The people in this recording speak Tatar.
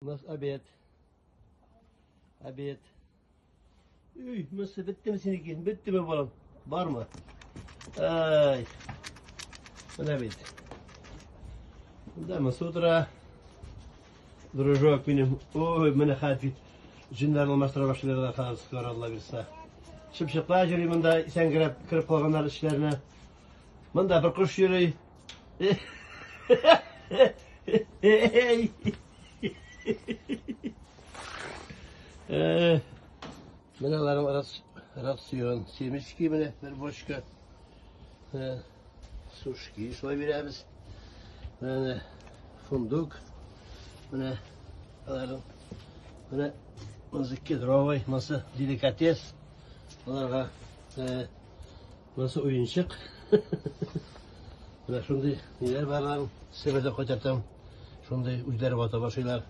У нас обед. Обед. Уй, монысы беттеме синеке? Беттеме, балам? Бармы? Ай. Менә бит. Монда монысы утыра. Дружок минем. Ой, менә хәзер бит. Җеннәрне алмаштыра башлыйлар да хәзер скоро, Алла бирса. Чыпчыклар йөри монда, исәнгерәп кереп калганнар эчләренә. Монда бер кош йөри. Менә аларның рацион. Семечки менә бер бочка. Сушки шулай бирәбез. Менә фундук. Менә аларның менә монысы кедровый, монысы деликатес. Аларга монысы уенчык. Менә шундый ниләр бар аларның. Себердә кайтартам. Шундый үзләре вата башлыйлар.